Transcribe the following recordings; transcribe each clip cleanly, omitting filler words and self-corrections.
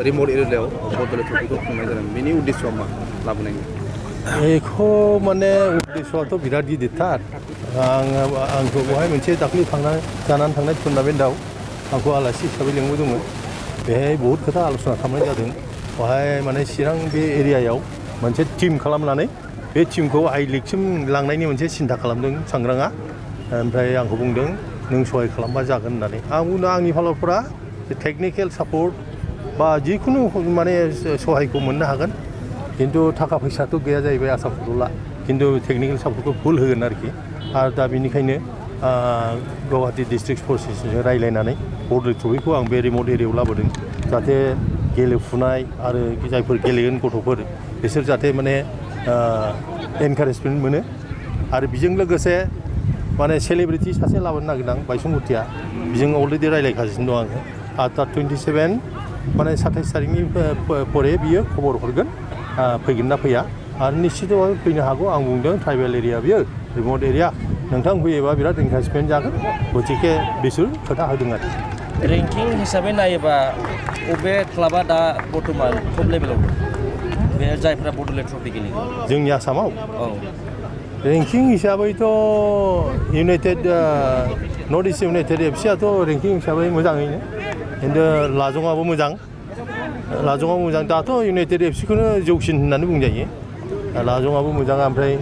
Remote एरियायाव बड'लेण्ड ट्रफिखौ खुंनाय जादों बेनि उद्देश्यआ मा लाबोनायनि बेखौ माने उद्देश्यआथ' बिराद गिदिरथार आंखौ बेवहाय मोनसे दाख्लै जानानै थांनाय टुर्नामेन्टआव आंखौ आलासि हिसाबै लिंबोदोंमोन बेहाय बहुद खोथा आल'सना खालामनाय जादों बेवहाय माने चिरां बे एरियायाव मोनसे टिम खालामनानै बे टिमखौ आइ लिगसिम लांनायनि मोनसे सिन्था खालामदों सांग्राङा ओमफ्राय आंखौ बुंदों नों सहाय खालामबा जागोन होननानै आं बुंदों आंनि फालारफोरा टेकनिकेल सापर्ट बा जिखुनु माने सहायखौ मोननो हागोन किन्तु थाखा फैसाथ' गैया जाहैबाय आसा फुरुला किन्तु टेकनिकेल सापर्टखौ फुल होगोन आरोखि आरो दा बेनिखायनो गुवाहाटी डिस्ट्रिक्ट स्पर्ट्सजों रायज्लायनानै बड'लेण्ड ट्रफिखौ आं बे रिमोट एरियायाव लाबोदों जाहाथे गेलेफुनाय आरो जायफोर गेलेगोन गथ'फोर बिसोर जाहाथे माने एनकारेजमेन्ट मोनो आरो बेजों लोगोसे माने सेलिब्रिटि सासे लाबोनो नागिरदों बायसुमतिया बेजों अलरेडि रायज्लायगासिनो दं आङो आरो दा 27 माने 27 तारिखनि परे बियो खबर हरगोन फैगोन ना फैया आरो निश्चितभावे फैनो हागौ आं बुंदों ट्राइबेल एरिया बियो रिमोट एरिया नोंथां फैयोबा बिराद एनकारेजमेन्ट जागोन गतिके बिसोर खोथा होदों आरो रेंकिं हिसाबै नायोबा बबे क्लाबा दा बर्तमान टप लेभेलाव दं बे जायफोरा बड'लेण्ड ट्रफि गेलेयो जोंनि आसामाव औ रेंकिं हिसाबैथ' इउनाइटेड नर्थ इस्ट इउनाइटेड एफसिआथ' रेंकिं हिसाबै मोजाङैनो खिन्थु लाजङाबो मोजां दाथ' इउनाइटेड एफसिखौनो जौसिन होननानै बुंजायो लाजङाबो मोजां ओमफ्राय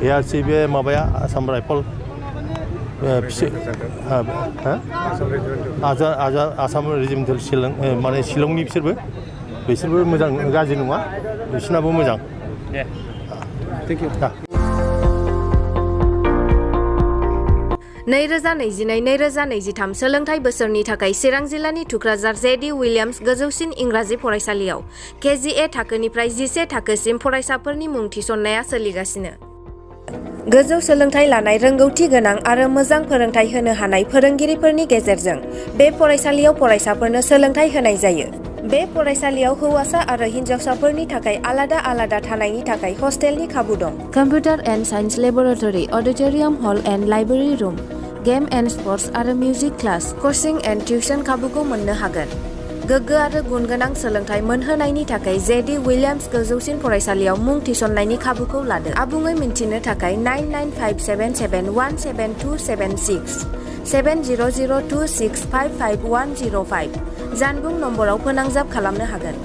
एआरसि बे माबाया आसाम राइफल आसाम रेजिमेन्टेल माने शिलंनि बिसोरबो मोजां गाज्रि नङा बिसोरनाबो मोजां थेंक इउ 2022-2023 सोलोंथाइ बोसोरनि थाखाय चिरां जिल्लानि थुक्राझार जेडि उइलियाम्स गोजौसिन इंराजि फरायसालियाव KGA थाखोनिफ्राय 11 थाखोसिम फरायसाफोरनि मुं थिसननाया सोलिगासिनो। गोजौ सोलोंथाइ लानाय रोंगौथि गोनां आरो मोजां फोरोंथाइ होनो हानाय फोरोंगिरिफोरनि गेजेरजों बे फरायसालियाव फरायसाफोरनो सोलोंथाइ होनाय जायो। बे फरायसालियाव हौवासा आरो हिन्जावसाफोरनि थाखाय आलादा आलादा थानायनि थाखाय हस्टेलनि खाबु दं। Computer and science laboratory, auditorium hall and library room, game and sports आरो music class, coaching and tuition खाबुखौ मोननो हागोन। गोग्गो आरो गुन गोनां सोलोंथाइ मोनहोनायनि थाखाय जेडि उइलियाम्स गोजौसिन फरायसालियाव मुं थिसननायनि खाबुखौ लादो। आबुङै मिन्थिनो थाखाय 9957771726 7002655105 जानबुं नम्बराव फोनांजाब खालामनो हागोन।